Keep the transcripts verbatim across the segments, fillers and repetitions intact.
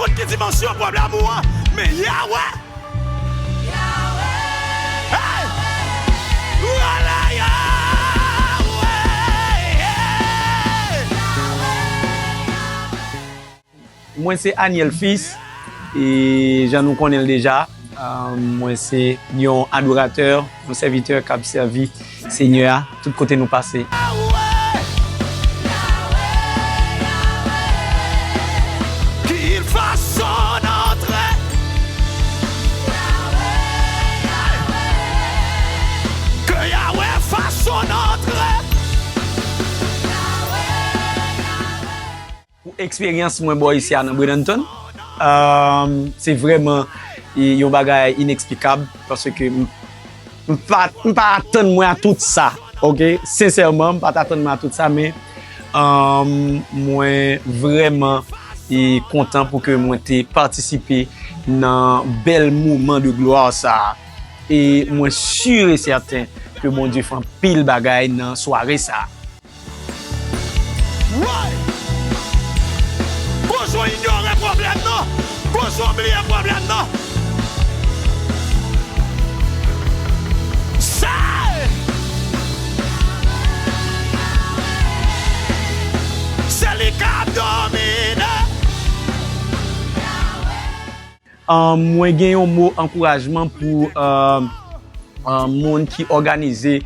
Nenpòt ki dimansyon pwoblèm ou an, men Yahweh. Hey! Rele Yahweh! Mwen se Aniel Fils, e jan nou konnen l deja, ah, mwen se yon adoratè, yon sèvitè k ap sèvi Senyè a tout kote nou pase. Qu'il fasse son entrée. Que Yahweh fasse son entrée. Pou eksperyans mwen bò isi a nan Bradenton, um, se vrèman, e, yon bagay ineksplikab, paske m, m pa, m pa atann mwen a tout sa, oke? Sensèman, m pa t atann mwen a tout sa, men, um, mwen vrèman, e, kontan pou ke mwen te patisipe nan bèl moman de glwa sa a. E mwen si e sèten ke Bondye fè anpil bagay nan sware sa a. Woy! Kochon inyore pwoblèm nan. Kochon bliye pwoblèm nan. Se, se li k ap domine. Um, mwen gen yon mo ankourajman pou, um, um, moun ki òganize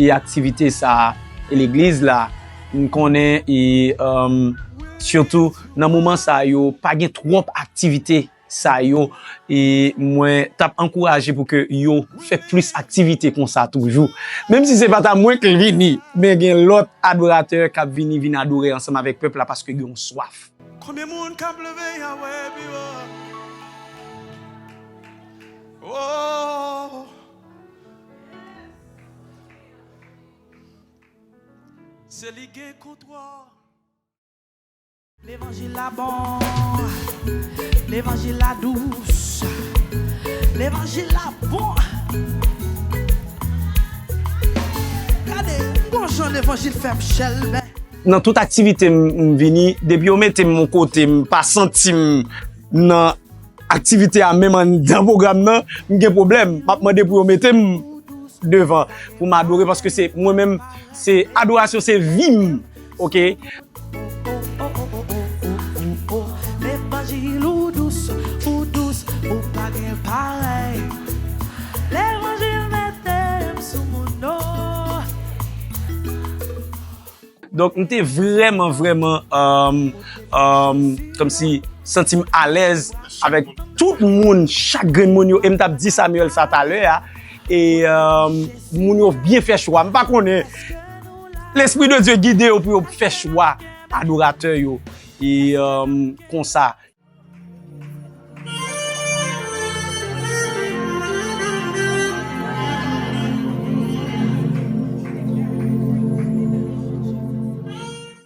e aktivite sa a e legliz la. M konnen e, um, sitou nan moman sa yo, pa gen twòp aktivite sa yo, e mwen t ap ankouraje pou ke yo fè plis aktivite konsa toujou. Menm si se pa ta mwen k vini, men gen lòt adoratè k ap vini, vin adore ansanm avèk pèp la paske gen yon swaf. Konbyen moun k ap leve Yahweh pi wo? Oh. Se li gen kontwòl. Levanjil la bon. Levanjil la dous. Levanjil la bon. Gade, gon jan levanjil fè m chèlbè. Nan tout aktivite m, m vini, depi yo mete m yon kote, m pa santi m nan aktivite a menm anndan pwogram nan, m gen pwoblèm. M ap mande pou yo mete m devan, pou m adore, paske se mwen menm, se adorasyon, se vi m, oke? Levanjil ou dous, ou dous, ou pa gen parèy. Levanjil mete m sou moun, oh. Donk, m te vrèman, vrèman, um, um, kòmsi santi m alèz avèk tout moun, chak grenn moun yo. E m t ap di Samuel sa talè a. E, um, moun yo byen fè chwa. M pa konnen. Lespri de Dye gide yo pou yo fè chwa adoratè yo. E, um, konsa.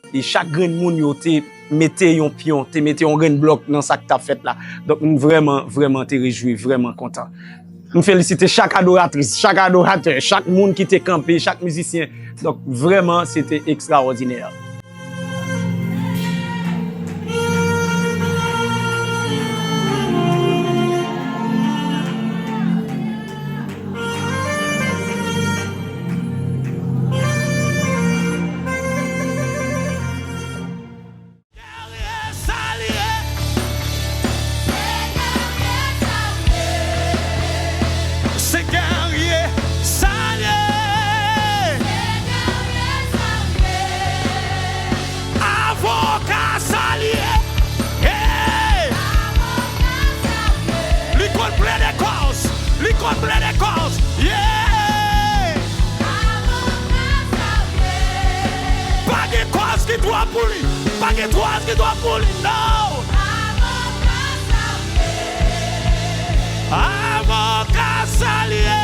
E chak grenn moun yo te mete yon pyon, te mete yon grenn blòk nan sa k t ap fèt la. Donk, m vrèman, vrèman te rejwi, vrèman kontan. M felisite chak adoratris, chak adoratè, chak moun ki te kanpe, chak mizisyen. Donk, vrèman, se te ekstraòdinè. Guerrier, sa l ye. Se guerrier, sa l ye. Avoka, sa l ye. Hey! Li konn plede kòz. Li konn plede kòz. Yeah! Pa gen kòz ki twò pou li. Pa gen kòz ki twò pou li, no! Avoka sa l ye!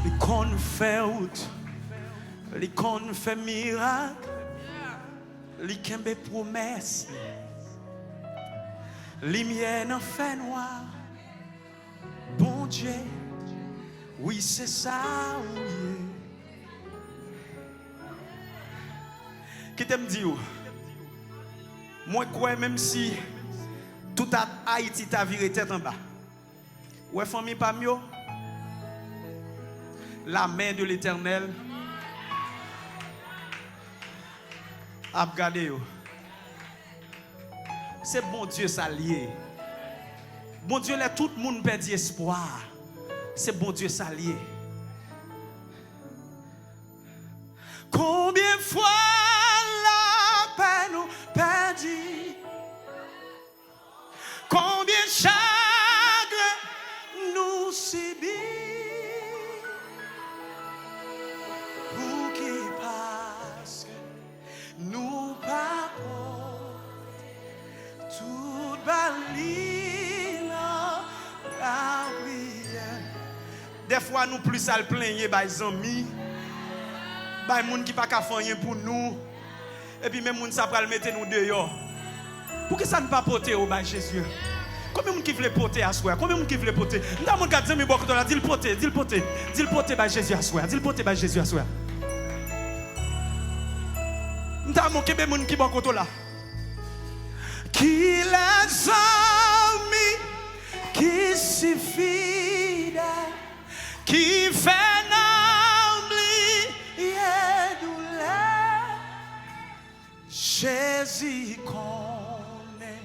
Li konn fè wout. Li konn fè mirak. Li kenbe pwomès li. Limyè nan fènwa. Bondye, wi, se sa ou ye. Kite m di w, mwen kwè menm si tout a- Ayiti ta vire tèt anba, ou wè fanmi pa m yo, la men de Letènèl ap gade yo. Se Bondye sa l ye. Bondye, lè tout moun pèdi espwa, se Bondye sa l ye. Konbyen fwa lapèn ou pèdi? Konbyen chagren nou sibi? Pouki? Paske nou pa pote tout ba li nan lapriyè. Dèfwa nou plis al plenyen bay zanmi, bay moun ki pa ka fè anyen pou nou. Epi menm moun sa pral mete nou deyò. Poukisa n pa pote yo bay Jezi? Konbyen moun ki vle pote aswè a? Konbyen moun ki vle pote? M ta mande zanmi bò kote w la, di l pote, di l pote, di l pote bay Jezi aswè a, di l pote bay Jezi aswè a. M ta mande kenbe moun ki bò kote w la. Kilè zanmi ki si fidèl, ki fè n bliye doulè? Jezi konnen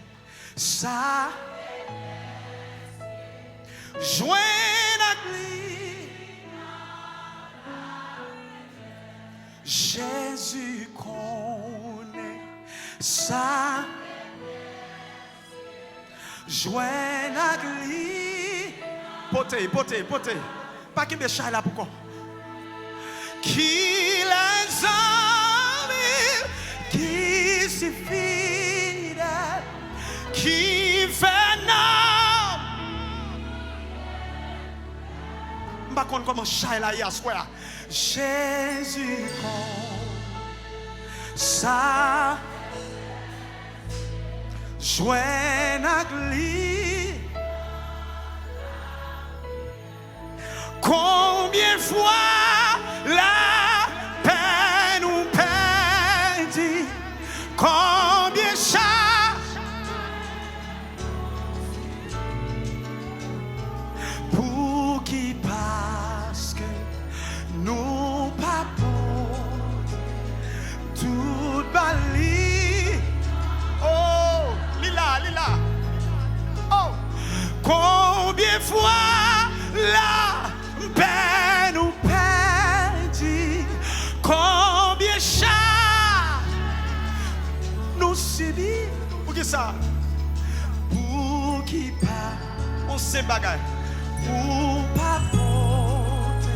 sa. Jwenn ak li. Jezi konnen sa. Jwenn ak li. Pote, pote, pote. Pa kenbe chay la pou kò. Kilè zanmi ki si fidèl, ki fè n. M pa konn kòman chay la ye aswè a. Jezi konn sa. Jwenn ak li. Konbyen fwa lapèn ou pèdi? Konbyen cha- Pouki? Paske nou pa pote tout ba li. Oh, li la, li la. Oh, konbyen fwa lapèn ou pèdi? Konbyen cha nou sibi? Poukisa? Pouki pa? On senp bagay. Ou pa pote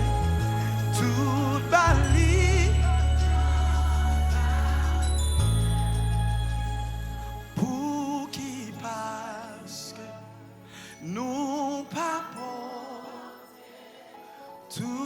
tout ba li. Pouki? Paske nou pa pote tout